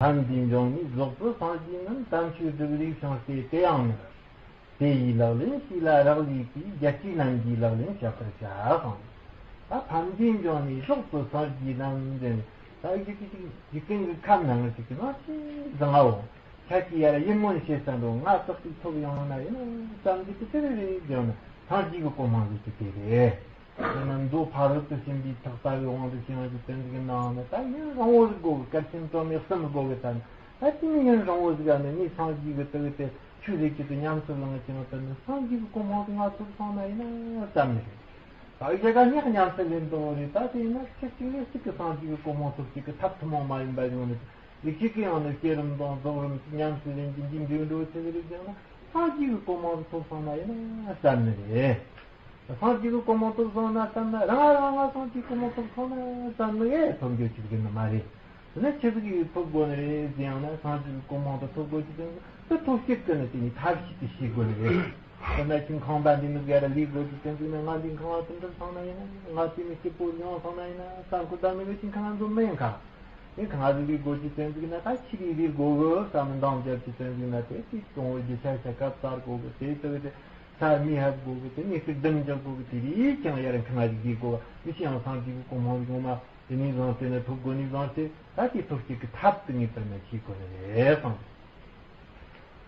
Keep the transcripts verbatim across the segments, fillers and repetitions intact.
ཕན་བདེའི་འབྱུང་གནས་རྫོགས་པའི་སངས་རྒྱས་རྣམས། དམ་ཆོས་སྒྲུབ་རིགས་བྱང་སྟེ་དེ་ཡང་མིན། དེ་ཡི་ལག་ལེན་ཤེས་ལ་རག་ལས་པའི། རྒྱལ་སྲས་རྣམས་ཀྱི་ལག་ལེན་བཤད་པར་བྱ་གསུངས། ད་ཕན་བདེའི་འབྱུང་གནས་རྫོགས་པའི་སངས་རྒྱས་རྣམས་ཟེར་ནས། ད་ཡི་གེ་གཅིག་འཇིག་རྟེན་གྱི་ཁམས་ནང་ཞིག་གི་ནང་ཞིག་བཟང་ངའོ། ཁྱེད་ཀྱིས་ཡར་ཡིད་སྨོན་བྱེད་ས་འགྲོ། ང་དག་གིས་ཐོབ་ཡོང་ན་ཡིན་ན་བསམ་གྱི་དེ་དེ་རེ་རེ་བྱུང་ན། སངས་རྒྱས་ཀྱི་གོ་འཕང་ཟེར་གྱི་དེ་རེད། དེ་ནི་མདོ་ཕ་རོལ་ཏུ་ཕྱིན་པའི་ཐེག་པ་གི་དབང་དུ་བྱུང་བ་གི་དོན་གྱི་ནང་ནས། ད་ཡུན་རིང་བོ་ཟིག་དགོས་གི། སྐར་ཆེན་དྲུག་མའི་གསུམ་དགོས་གི། ད་ནི་ད་དེ་ནི་ཡུན་རིང་བོ་ཟིག་ག་ནི་ངས་སངས་རྒྱས་ཀྱི་དེ་གི་དེ་ཆོས་ལས་ཀྱི་དེ་ཉམས་སུ་བླངས་ཀྱི་ནང་དུ་ནི། སངས་རྒྱས་ཀྱི་གོ་འཕང་དེ་ང་ཐོབ་སོང་ན་ཡིན་ན་བསམ་ནི་རེད། ད་གཞི་ག་ཉག་ཉམས་སུ་ལེན་དོ་རེད། ད་དེ་ཡིན་ན་ཁྱེད་གཅིག་ལས་གཅིག་གི་སངས་རྒྱས་ཀྱི་གོ་འཕང་ཐོབ་ཅིག་གི་ཐབས་ཐུན་མོང་མ་ཡིན་པ་ཡོང་ནི། ཡིག་གཅིག་གི་ཡང་ནི་བསྐྱེད་རིམ་དང་རྫོགས་རིམ་ཉམས་སུ་ལེན་གྱི་འདི་འདྲའི་འགྲོ་ཚུལ་རེད་ཀྱང་ན། སངས་རྒྱས་ཀྱི་གོ་འཕང་དེ་ཐོབ་སོང་ན་ཡིན་ན་བསམ་ནི་རེད། སངས་རྒྱས་ཀྱི་གོ་འཕང་ཐོབ་སོང་ན་བསམ་ན། རང་རང་ང་སངས་རྒྱས་ཀྱི་གོ་འཕང་ཐོབ་སོང་ན་བསམ་ནི་ཡེ་ཐོབ་རྒྱུ་ཅིག་ཡིན་ནི་མ་རེད། དེ་ནས་ཆི་ཟིག་གིས་ཐོབ་དགོས་ནི་རེད་ཟེར་ཡང་ན། སངས་རྒྱས་ཀྱི་གོ་འཕང་དེ་ཐོབ་དགོས་ཀྱི་དོན་དེ་ཐོབ་བྱེད་ཀྱི་ནི་དེ་ནི་ཐབས་ཤེས་དེ་ཤེས་དགོས་ནི་རེད། དཔེར་ན་ཁྱོད་ཁང་པ་འདི་མི་སྒེར་ལས་དགོས་ཀྱི་དོན་ཟིག་ན། ང་འདི་ཁང་བ་དེ་འདྲ་སོང་ན་ཡིན་ན། ང་དེ་མི་སྐྱིད་པོ་ཡོང་སོང་ན་ཡིན་ན། ས་ཁུ་ད་མི་གི་ཅིང་ཁང་འཛོམས་མེད་ཁ། དེ་ཁང་བ་ཟིག་ལས་དགོས་ཀྱི་དོན་ཟིག་ན། ད་ཁྱི་རིགས་ལས་དགོས་གི། ས་མི་འདང་རྒྱབ་ཀྱི་དོན་ཟིག་ན། དེ་དེ་གཏོང་བའི་རྒྱུ་ཆ་ཆ་ག་བཙལ་དགོས་གི། དེ་ལྟ་བུ་དེ་སར་མི་ཧབ་དགོས་གི། དེ་ནས་ཚིག་དུམ་རྒྱག་དགོས་གི། དེ་རིགས་ཀྱང་ཡར་ཁང་བ་ཟིག་ལས་དགོས་གི། དེ་བཞིན་ཡང་སངས་རྒྱས་ཀྱི་གོ་འཕང་ཡོང་ན། དེ་ནས་བཟུང་སྟེ་ནི་ཐོབ་དགོས་ནས་བཟུང་སྟེ། ད་དེ་ཐོབ་བྱེད་ཀྱི་ཐབས་དེ་ངེས་པར་ན་ཤེས་དགོས་ནི་རེད་གསུངས།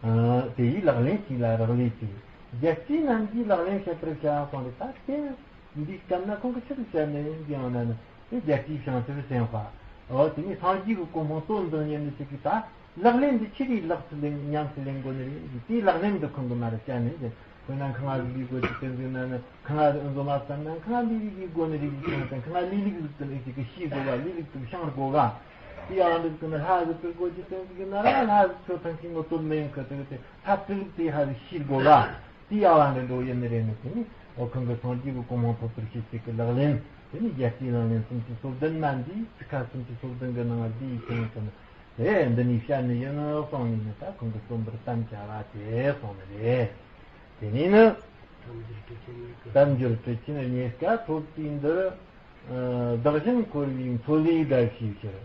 ཨ། དེ་ཡི་ལག་ལེན་ཤེས་ལ་རག་ལས་པའི། རྒྱལ་སྲས་རྣམས་ཀྱི་ལག་ལེན་བཤད་པར་བྱ་གསུངས་རེད། ད་དེ་འདིའི་སྐབས་ན་ཁོང་གིས་ཆི་ཟིག་བཤད་ནི་ཡིན་ཟེར་ཡང་ན་ནི། དེ་རྒྱལ་སྲས་བྱང་ཆུབ་སེམས་དཔའ། འོ། དེ་ནས་སངས་རྒྱས་ཀྱི་གོ་འཕང་དོན་དུ་གཉེར་ནི་ཞིག་གིས། ད་ལག་ལེན་འདི་ཆི་རིགས་ལག་ཏུ་ལེན། ཉམས་སུ་ལེན་དགོས་ནི་རེད། དེའི་ལག་ལེན་འདི་ཁོང་གིས་མར་བཤད་ནི་ཡིན། དཔེར་ན་ཁང་བ་ཟིག་ལས་དགོས་ཀྱི་དོན་ཟིག་ན་ནི། ཁང་བ་འཛོམས་མ་བསམ་ན། ཁང་བ་ལས་རིགས་ཀྱི་སྒོ་ནས་རིགས་ཀྱི་ཁང་དང་། ཁང་བ་ལས་རིགས་ཟིག་ཏུ་ལས་ཅིག་གི་ཤེས་དགོས་ག། ལས་རིགས་དུ་བཤང་དགོས་ག། དེ་ཡང་འདི་ཀུན་ནི་ལྷ་ཟིག་ཏུ་དགོས་ཀྱི་དོན་ཟིག་ན་ར། ལྷ་ཟིག་ཁྱོད་ཐང་ཤིང་ངོ་དོན་མེད་ཡིན་ཁ། དེ་གི་དེ་ལྷ་དེ་ལུགས་དེ་ཧ་ཟིག་ཤེས་དགོས་ག། དེ་ཡང་འདི་འགྲོ་ཡིན་ནི་རེད་ནི། དེ་ནི་འོ་ཁོང་གི་སངས་རྒྱས་ཀྱི་གོ་འཕང་ཐོབ་པར་བྱེད་ཅིག་གི་ལག་ལེན། དེ་ནི་རྒྱལ་སྲས་ལག་ལེན་སུམ་ཅུ་སོ་བདུན་མ་འདི། ཚིག་ཁ་སུམ་ཅུ་སོ་བདུན་གི་ནང་འདི་ཡི་ཁྱོད་ཀུན་དེ་འདི་ནས་བཤད་ནི་ཡིན་གསུངས་ནས་ནི། ད་ཁོང་གི་རྩོམ་པར་དམ་བཅའ་བ་དེ་སོང་ནི་རེད། དེ་ནས་ནི། དལ་འབྱོར་གྲུ་ཆེན་རྙེད་དཀའ་ཐོབ་དུས་འདིར། བདག་གཞན་འཁོར་བའི་མཚོ་ལས་བརྒལ་ཤེས་ཕྱིར།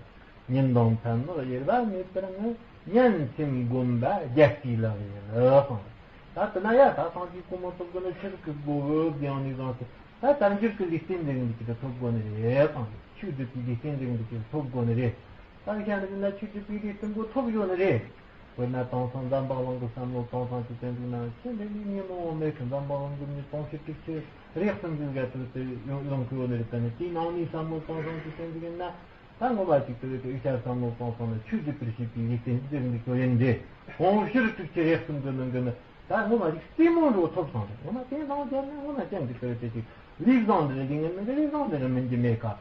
ཉིན་དང་མཚན་དམག་དབྱེ་བ་མེད་པར་ནི། ཉན་སེམས་སྒོམ་པ་རྒྱལ་སྲས་ལག་ལེན་ལ་གསུངས། ད་དེ་ན་ཡ་ད་སངས་རྒྱས་གོ་འཕང་ཐོབ་དགོས་ན་ཆི་ཟིག་གི་དགོས་གི་ཟེར་ཡང་ནས་བཟུང་སྟེ། ད་དལ་འབྱོར་གྱི་ལུས་རྟེན་འདི་འདི་ཅིག་ཐོབ་དགོས་ནི་རེད་གསུངས། ཆོས་སྒྲུབ་པའི་ལུས་རྟེན་འདི་འདི་ཅིག་ཐོབ་དགོས་ནི་རེད། ད་གཞན་རིགས་ན་ཆོས་སྒྲུབ་པའི་ལུས་རྟེན་པོ་ཐོབ་ཡོད་ནི་རེད། དཔེར་ན་དེང་སང་འཛམ་བུ་གླིང་གི་བསམ་བློ་གཏོང་སྟངས་ཀྱི་དོན་དུ་ན། ཆེ་འདྲ་ལུས་ཉོན་མོངས་མེད་ཀི། འཛམ་བུ་གླིང་གི་མི་དུང་ཕྱུར་དྲུག་ཅུ་རེ་གསུམ་ཟིག་ག་དུ་དེ་ཡོང་ཡོང་གི་ཡོད་ནི་རེད། ད་ནི་དེའི་ནང་ནས་བསམ་བློ་གཏོང་སྟངས་ཀྱི་དོན་དུ་ཡིན་ན། ད་ངོ་མ་ཅིག་དུ་དེ་ཨི་ཤ་བསམ་བློ་གཏོང་སྟངས་ན། ཆོས་སྒྲུབ་པར་བྱེད་པའི་ལུས་རྟེན་འདི་འདི་ཚོ་ཡིན་ཏེ། དུང་ཕྱུར་དྲུག་ཅུ་རེ་གསུམ་གི་ནང་གི་ནི། ད་ངོ་མ་ཅིག་རྩེ་མོ་འགྲོ་ཐོབ་སོང་རེད། ངོ་མ་དེ་ནང་བསྡད་ན་ངོ་མ་ཅང་གི་དུ་དེ་ཅིག་ལུས་བཟང་འདི་ནི་ལུས་ངན་ནི་ལུས་བཟང་འདི་ནི་མིན་གྱི་མེད་ཀ།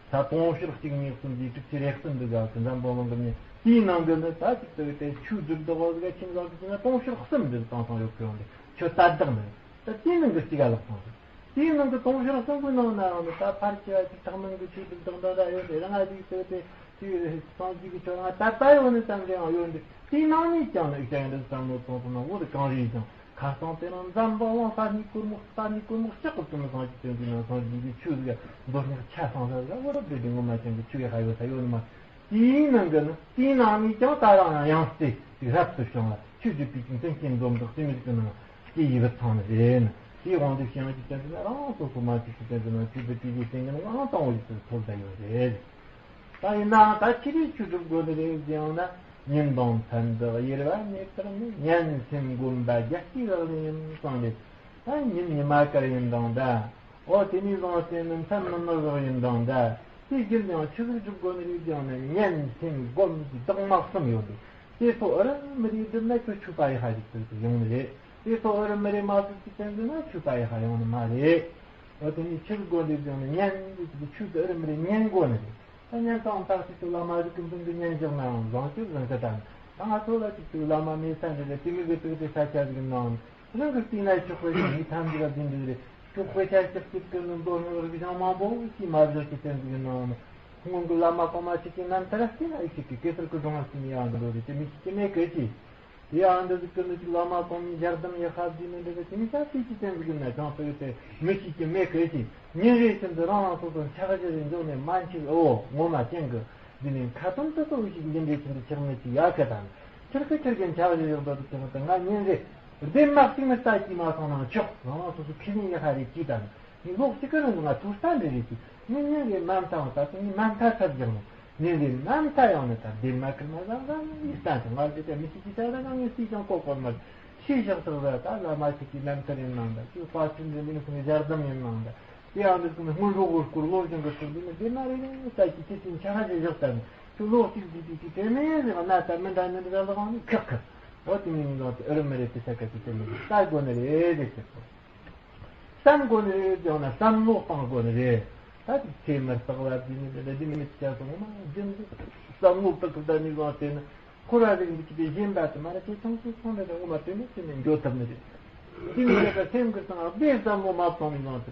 ད་དུང་ཕྱུར་གཅིག་གཉིས་གསུམ་བཞི་དྲུག་ཅུ་རེ་གསུམ་འདི་ག་གི་འཛམ་བུ་གླིང་གི་མི་དེའི་ནང་གི་ནི། ད་ཅིག་དུ་དེ་ཆོས་སྒྲུབ་འདི་གོ་ཟིག་ཁྱིམ་བཟང་གི་ཅིག་ན་དུང་ཕྱུར་གསུམ་འདི་བཏང་སོང་ཡོད་གི་ཡོང་དེ། ཁྱོད་ལྟ་བདག་ནི། ད་དེའི་ནང་གི་གཅིག་ག་ལོག་སོང་ཟིག། དེའི་ནང་གི་དུང་ཕྱུར་གསུམ་གི་ནང་ན་ཡང་ནི། ད་ཕལ་ཆེ་བ་ཅིག་ཐེག་དམན་གི་ཆོས་སྒྲུབ་འདི་འདྲ་འདྲ་ཡོད་དེ། རང་ང་ཅིག་དུ་དེ་ཅིག་སངས་རྒྱས་ཀྱི་ཆོས་ང་དད་པ་ཡོད་ནི་ཙམ་རེ་ཡང་ཡོད་འདི། དེའི་ནང་ནས་ཀྱང་ནི་ཨི་ཤ་ཡང་འདི་བསམ་བློ་གཏོང་ཐུབ་ན། འོ་དེ་གང་རེད་ཀྱང་། ཁ་སང་དེ་རིང་འཛམ་བུ་གླིང་ས་གནས་གོར་མོ་ས་གནས་གོར་མོ་ལྕགས་གི་དུ་མི་སངས་རྒྱས་བསྟན་འཛིན་ན་སངས་རྒྱས་ཀྱི་ཆོས་ཟིག་མདོ་སྔགས་ཆ་ཚང་ས་ཟིག་འོ་རབ་དེ་དེ་ངོ་མ་ཅན་གྱི་ཆོས་ཡག་ཡོད་ས་ཡོད་ནི་མ། དེའི་ནང་གི་ནི། དེའི་ནང་ནས་ཀྱང་ད་རང་ཡང་ཡང་སྟེ་དེ་རབ་ཏུ་བྱུང་ལ། ཆོས་སྒྲུབ་པའི་ཀྱང་མཚན་ཅན་འཛོམས་དག་ཅི་མི་ཟིག་གི་ནང་སྐྱེ་ཡི་བུ་ཚང་ནི་རེད་ནི། དེའི་དབང་དུ་བྱུང་གི་བསྟན་འཛིན་ན་རང་སོ་སོ་མ་ཅིག་གི་བསྟན་འཛིན་ན་ཆོས་སྒྲུབ་པའི་ལུས་རྟེན་གྱི་ནང་ཨང་དང་པོ་ཞིག་ཏུ་ཐོབ་ད་ཡོད་རེད། ད་ཡིན་ནའང་ད་ཆི་རིགས་ཆོས་སྒྲུབ་དགོས་ནི་རེད་ཟེར་ཡང་ན། ཉིན་དང་མཚན་དུ་དབྱེ་བ་མེད་པར་ནི། ཉན་སེམས་སྒོམ་པ་རྒྱལ་སྲས་ལག་ལེན་ཡིན་གསུངས་ཏེ། ད་ཉིན་ཉི་མ་དཀར་ཡིན་དང་འདྲ། འོ་དེ་ནས་བཟུང་སྟེ་ནི་མཚན་ནི་ནུབ་ཡིན་དང་འདྲ། དེ་བཞིན་ཡང་ཆི་ཟིག་སྒྲུབ་དགོས་ནི་རེད་ཟེར་ཡང་ན། ཉན་སེམས་སྒོམ་གྱི་བདག་མ་གསུམ་ཡོད་དེ། དེ་ཚོ་ཨ་རི་མི་རིགས་སྒྲུབ་ན་ཁྱོད་ཆོས་པ་ཡི་ཧ་ཞིག་ཏུ་ཡོང་ནི་རེད། དེ་ཚོ་ཨ་རི་མི་རིགས་མ་ཟིག་གི་བསྟན་འཛིན་ན་ཆོས་པ་ཡི་ཧ་ཡོང་ནི་མ་རེད། འོ་དེ་ནས་ཆི་ཟིག་དགོས་འདུག་ཟེར་ན། ཉན་གྱི་ཆོས་དེ་ཨ་རི་མི་རིགས་ཉན་དགོས་ནི་རེད། ད་ཉན་སྟངས་ཏག་ཏག་ཏུ་བླ་མ་རིགས་ཀྱི་མདུན་དུ་ཉན་བཞག་ན་ཡང་བཟང་ཅིག་བཟང་ཅིག་དང་། ད་ང་ཚོ་ལ་ཅིག་ཏུ་བླ་མ་མེད་ས་འདི་ལ་དེ་མི་གི་དུག་དེ་ས་ཆ་ཟིག་ནང་རང་གི་བལྟས་ན་ཆོག་པའི་ཞིག་ཡིད་ཐམས་ཅད་ལ་འཛིན་འདུག་རེད། ཆོག་པའི་ཆ་ཅིག་ཅིག་གི་ནི་མདོ་སྔགས་རིག་གཞུང་མང་པོ་ཞིག་མ་བཞག་ཅིག་བསྟན་ཟིག་ནང་སྔོན་གྱི་བླ་མ་གོང་མ་ཅིག་གི་རྣམ་ཐར་ལ་བལྟས་ན་ཨི་ཅིག་གི་གེ་སར་གི་སྒྲུང་ལ་བལྟས་ནས་ཡང་འདི་འདྲ་རེད་དེ་མི་ཅིག་གི་མེད་གི་ཅིག། དེ་ཡང་འདི་ཟིག་གི་ནི་ཅིག་བླ་མ་གོང་མའི་ཞལ་གདམས་ཡག་ཤ་བཟླས་ནི་འདི་གི་དེ་མི་ཆ་ཅིག་ཅིག་བསྟན་ཟིག་ན་ཅང་ཟིག་དེ་མི་ཅིག་གི་མེད་གི་ཅིག། ཉིན་རེ་བཞིན་དུ་རང་རང་སོ་སོ་འཆག་གཞི་རེ་འཇོག་ནས་མ་འཆིག་འོ་ངོ་མ་ཅན་གི། འདི་ནས་ཁ་ཏོན་དུ་དུ་ཞིག་འདི་འདྲའི་ཆུ་འདི་ཆགས་མེད་ཅིག་ཡག་གི་དང་། ཁྱེར་ཁ་ཁྱེར་གན་ཆགས་བཞིན་ཡོད་པ་དུ་ཆགས་དང་། ང་ཉིན་རེ་བདེ་མ་གཅིག་ནི་ལྟ་ཅི་མ་སོང་ན་ཆོག་རང་རང་སོ་སོ་ཁས་ལེན་ཡག་ཧ་རེ་ཅི་དང་། ངས་ལོག་ཅི་ག་རང་ང་ཐུག་ས་འདི་རེད་ཅི། ངས་ཉིན་རེ་མ་མཐའ་བ་ད་དུང་ངས་མ་མཐའ་ཚར་རྒྱག་ནོ། ངས་འདི་མ་མཐའ་ཡང་ནི་ད་བདེ་མ་ཁིར་མ་བཟང་བཟང་ཡིན་ལྟ་ཅི། ང་འདི་ད་མི་ཤི་ཅི་ད་ད་ང་ངས་སྲིད་ཀྱང་ཀོ་ཀོར་མ་ཤི་བཞག་ཐག་ད་ད་ལ་མ་ཤི་ཅི་རྣམ་ཐར་ཡིན་ནང་ད་ཅི་དཔའ་ཆུན་འདི་མིན་སོང་ཞར་དམ་ཡིན་ནང་ད། དེ་ཡང་འདི་ཚོ་ནི་སྔོན་འགྲོ་གོ་སྐོར་སློབ་སྦྱོང་གི་ཚོགས་འདུ་ནི་དེ་མ་རེད་ས་ཀྱི་ཅི་ཅིན་ཆ་ཧ་ཅི་བཞག་ད་ནི་ཁྱོད་ལོག་གཅིག་འདི་དུས་ཀྱི་དྲན་མེད་ཟེར་བ་ན་ད་མི་འདྲ་མི་འདྲ་ལ་ཧང་ནི་ཁག་ཁག་འོ་དེ་མིན་ནི་ལོག་ཏུ་ཨུ་རུ་མི་རེད་དེ་ས་ཀ་ཅི་དེ་མི་ལྟ་དགོས་ནི་རེད་དེ་ཟེར་གོ། བསམ་དགོས་ནི་རེད་ཡང་ན་བསམ་བློ་གཏོང་དགོས་ནི་རེད། ད་དེ་ཚེ་མི་རྟག་པ་དེ་ནི་རེད་དེ་མི་ཆ་སོང་མ་རྒྱུན་དུ་བསམ་བློ་བཏགས་ད་ནི་ལོག་དེ་ནི། ཁོ་ར་རིག་འདི་ཅི་སྟེ་གཞན་པ་དུ་མ་ར་ཆེ་ཆུང་ཆེ་ཆུང་འདྲ་འདྲ་ངོ་མ་དོན་ནི་ཅི་ནས་འགྱོ་ཐུབ་ནི་རེད། འདི་ནི་རེད་པ་སེམས་ཀྱི་སྟེང་ལ་བདེ་བསམ་བློ་མ་ཐོང་མི་ཡོང་དུ།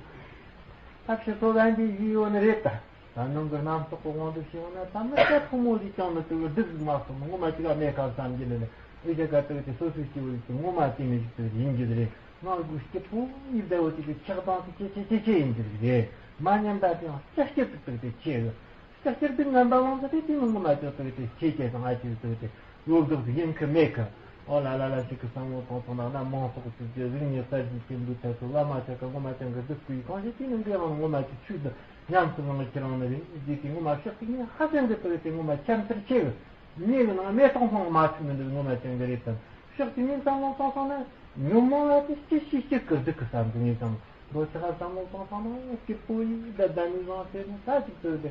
ཐབས་ཤེས་ཚོ་ལ་འདི་ཡིད་ཡོད་ནི་རེད་ད། ད་ནང་གི་རྣམ་རྟོག་གི་དབང་དུ་ཕྱིན་ན་ད་མི་ཚེ་ཕོ་མོ་ལས་ཀྱང་ནི་དུ་སྡུག་ཟིག་མ་སོང་ངོ་མ་ཅི་ག་གནས་སྐབས་བསམ་གྱི་ནི་ནི་ཨི་ཅག་ག་དུ་དེ་སོ་སོའི་སྐྱེ་བོ་ཡིན་ངོ་མ་དེ་མི་ཞིག་དུ་ཡིན་རྒྱུ་རེད། ང་གུ་སྐྱིད་པོ་ཡིན་བདེ་བོ་ཅིག་གི་ཆགས་སྡང་དེ་ཆེ་ཆེ་ཆེ་ཆེ་ཡིན་རྒྱུ་རེད། མ་ཉམས་པ་དེ་ཡང་སྐྱིད་སྐྱིད་དུ་དུ་དེ་ཆེ་གི། ལྕགས་ཀྱུར་དུ་ངན་པ་དབང་དུ་དེ་དེ་མི་ངོ་མ་ཅོ་དུ་དེ་ཆེ་ཆེ་དང་ཨ་ཅེ་དུ་དེ་ཡོད་འདུག་ཡིན་ཁི་མེད་ཁི། ཨོ་ལ་ལ་ལ་ཞིག་གི་བསམ་བློ་གཏོང་ཐུབ་ན་ན་མང་ཚོགས་ཀྱི་རྒྱུ་རིག་གནས་གསར་བརྗེ་ཆེན་པོའི་ཐད་སུ་བླ་མ་ཆ་ག་ངོ་མ་ཅང་གི་འདུག་དུས་གང་ཞིག་དེ་ནི་འགའ་རང་ངོ་མ་ཅི་ཆུད་དུ་ཉམས་སུ་ལོང་ཁྱེད་རང་ནི་རེད་འདི་དེ་ངོ་མ་ཤག་ཏུ་ངས་ཧ་ཅང་གི་དུ་དེ་ངོ་མ་ཁྱད་མཚར་ཆེ་གི། ངས་གི་ནང་མེ་ཏོག་ཧོང་མ་ཆུད་མི་འདུག་ངོ་མ་ཅང་གི་རེད་དམ། ཕྱོགས་གཅིག་ནས་བསམ་བློ་གཏོང་སོང་ན། ཉོན་མོངས་ལ་དེ་ཅི་ཞིག་ཅི་སྐུར་འདུག་གི་བསམ་འདུག་ངས་བསམ་བློ་ཆེ་ཁ་བསམ་བློ་གཏོང་སོང་ན་སྐྱིད་པོ་ཡིན་ད་ད་ནི་བཟང་ཟེར་ནས་ད་ཅིག་ཏུ་དེ་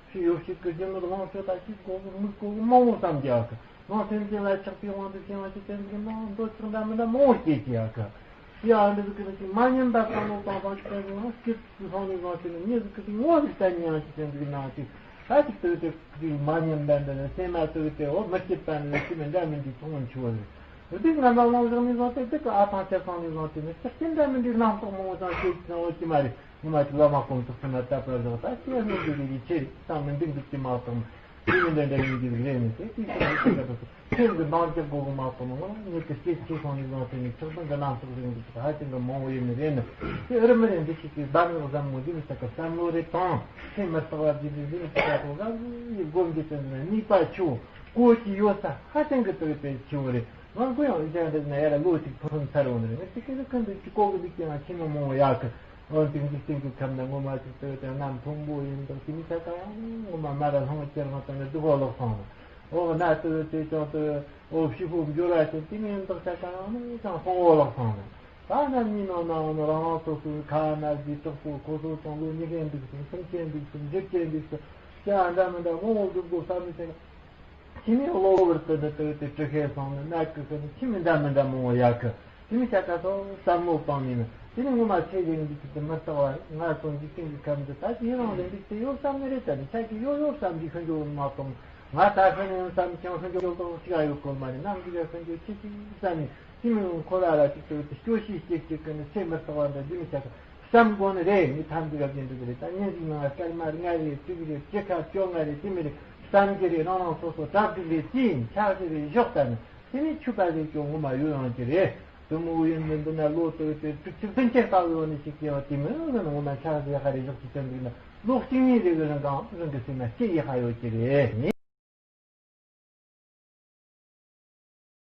ཕྱི་ཡོ་ཞིག་གི་རྒྱུ་ནོར་ལོངས་སྤྱོད་ད་ཅིག་དགོས་གི་མི་དགོས་གི་མང་བོ་བསམ་རྒྱག་གི་ནང་སེམས་ཅན་ལ་ཆགས་པའི་དབང་དུ་བྱུང་བ་ཅི་བསྟན་གི་ན་འདོད་ཆགས་འདྲ་མི་འདྲ་མང་བོ་སྐྱེ་ཀྱི་ཡག་གི་ཡ་འདི་ཟིག་གི་ནི་ཅིག་མ་ཉན་པ་བསམ་བློ་གཏོང་སྟངས་ཅིག་བསྟན་གི་ན་སྐྱིད་སུ་སོང་ནས་བཟང་ཟེར་ནས་མྱི་ཟིག་གི་ཅིག་ངོ་ཟིག་བསྟན་ཉན་ཅིག་བསྟན་གི་ན་ཅིག་ད་ཅིག་ཏུ་དེ་ཅིག་མ་ཉན་པ་འདི་ནི་སེམས་མ་ཏུ་དེ་འོ་མི་སྐྱིད་པ་ནི་ཅི་མི་འདྲ་མི་འདྲའི་ཚོང་ཆུ་བ་ཟིག་འདི་ང་ལ་ལོང་བཞག་ནས་བཟུང་སྟེ་འདི་གི་ཨ་ཐང་ཆ་ཚང་ནས་བཟུང་སྟེ་ནི་ཅི་སྟེ་འདྲ་མི་འདྲའི་རྣམ་རྟོག་མང་བོ་ཅང་ཤེས་ཀྱི་ཚང་བོ་ཅི་མ་རེད། ངོ་མ་ཅིག་བླ་མ་དཀོན་མཆོག་ཚུལ་ན་དད་པ་བཞག་ད་ཅི་ཡང་མི་འདུག་རེ་རེ་ཆེ་རེད་བསམ་ནས་འདུག་འདུག་ཅི་མ་གཏོང་། དེ་ནི་འདྲ་འདྲ་ཡིན་གྱི་རེད་ནི་དེ་དེ་ཅི་མི་ཤེས་ཀྱི་རེད། སེམས་ཀྱི་འདང་རྒྱག་དགོས་གི་མ་གཏོང་ངོ་ཉིད་ཀྱི་སྐྱེ་ཆེ་སོང་ནས་བཟུང་སྟེ་ནི་ཆགས་སྡང་གི་རྣམ་རྟོག་རིགས་འདི་ཧ་ཅང་གི་མང་བོ་ཡོད་ནི་རེད་ནི། དེ་ཨུ་རུ་མི་རེད་འདི་ཞིག་གིས་བདག་ཉིད་བཟང་མོ་འདི་ནི་ས་ཀ་བསམ་བློ་རེ་དང་སེམས་མི་རྟག་པ་འདི་རེད་འདི་ནི་ས་ཀ་ཐོག་ལ་ཡི་སྒོམ་གྱི་དོན་ནི་ནུས་པ་ཆུ་བོ་གོ་གི་ཡོད་ས་ཧ་ཅང་གི་དོན་དེ་ཆེ་བོ་རེད། ང་ཁོ་ཡང་ཨི་ཅང་འདི་ན་ཡ་ལ་ལོ་གཅིག་ཕུན་སུམ་ཚར་འོང་ནི་རེད། ང་ཅི་ཁེ་ལ་ཁོ་འདི་ཅི་ཀོ་གི་འདི་ཀྱང་ཆེ་མོ་མང་བོ་ཡག་གི་འོན་ཏིང་འཇིག་རྟེན་གྱི་ཁམས་ན་ངོ་མ་ཅིག་དོན་དེ་རྣམ་མཐོན་པོ་ཡིན་དང་དེ་ནི་ས་ཀ་ཡང་ངོ་མ་མ་ར་ལྷང་ཅེར་ང་དང་ནི་སྡུག་གོ་ལོག་སོང་ནི། འོ་ན་དུ་དེ་ཅང་དུ་འོ་ཕྱི་ཕུགས་འབྱོར་བ་ཅན་དེ་མིན་དག་ཆ་གང་ནས་ཀྱང་སོང་འོ་ལག་སོང་ནས། ད་ནམ་གཉིས་ནང་ནའང་རང་རང་སོ་སོའི་ཁ་ན་ཟི་དྲག་པོ་ཁོ་ཚོ་དང་ལོ་ཉི་ཤུ་འདུག་སོང་སུམ་ཅུ་འདུག་སོང་བཞི་བཅུ་འདུག་སོང་ཅི་ཨ་འདྲ་མི་འདྲ་མང་བོ་འདུག་དགོས་བསམ་མི་ཚེ་ན། ཁྱི་མིའི་གློ་བུར་དུ་ནི་དུ་དེ་གྲི་ཁའི་སོང་ནས་ནད་ཀྱི་ཁུ་ནི་ཁྱི་མི་འདྲ་མི་འདྲ་མང་བོ་ཡག་གི་དེ་ནི་ཆ་ཀ་སོ་བསམ་བློ་བཏང་ནས་ནི་དེ་ནི་ངོ་མ་ཚེ་རིང་འདུག་གི་དེ་མི་རྟག་བ་ང་ཚོ་འཇིག་རྟེན་གྱི་ཁམས་འདི་ད་ཅི་རང་ལས་འདུག་དེ་ཡོད་བསམ་ནི་རེད། ད་ནི་ཆ་ཀྱི་ཡོད་ཡོད་བསམ་གྱི་ཤི་འགྱོ་མ་གཏོང་། ང་ད་ཤི་ནས་བསམ་ཀྱང་ཤི་འགྱོ་ལྟོགས་ཤི་ག་ཡོད་གོ་མ་རེད། ནམ་གྱི་ག་ཤི་འགྱོ་ཆི་ཆི་བསམ་ནས་ཅི་མི་རུང་ཁོ་ར་ར་ཅིག་ཏུ་སྐྱོ་ཤས་སྐྱེ་སྐྱེ་གི་ནི་ཚེ་མི་རྟག་བ་འདི་འདི་མི་ཆ་གི་བསམ་དགོས་ནི་རེད། ངས་ཐམས་ཅད་ག་བཞིན་འགྲིག་གི་རེད། ད་ཉིན་ཞིག་ནང་སྐར་མ་ལྔ་རེད་དྲུག་རེད་བཅུ་ཁ་བཅོ་ལྔ་རེད་དེ་མི་རེད། བསམ་གྱི་རེད། རང་རང་སོ་སོ་གྲ་སྒྲིག་རེད་ཅི་ཡིན་ཆགས་ཀྱི་རེད་ཞོག་ད་ནི་དེ་ནི་ཆུ་པ་རེད་ཀྱང་ངོ་མ་ཡོད་ཡོང་གི་རེད། དུ་མོ་ཡིན་མི་འདི་ན་ལོ་དུ་དེ་དྲུག་ཅུ་བདུན་ཅུ་ལྟ་བུ་ཡོད་ནི་ཞིག་ཡོད་དེ་མི་ཡོད་ནི་ངོ་མ་ཆགས་ཀྱི་ཡག་རེད་ཞོག་ཅི་བསམ་འདུག་ན་ལོ་གཅིག་གཉིས་རེ་གི་རིང་གང་རིང་གི་སེམས་ན་སྐྱེ་ཡག་ཡོད་ཀྱི་རེད།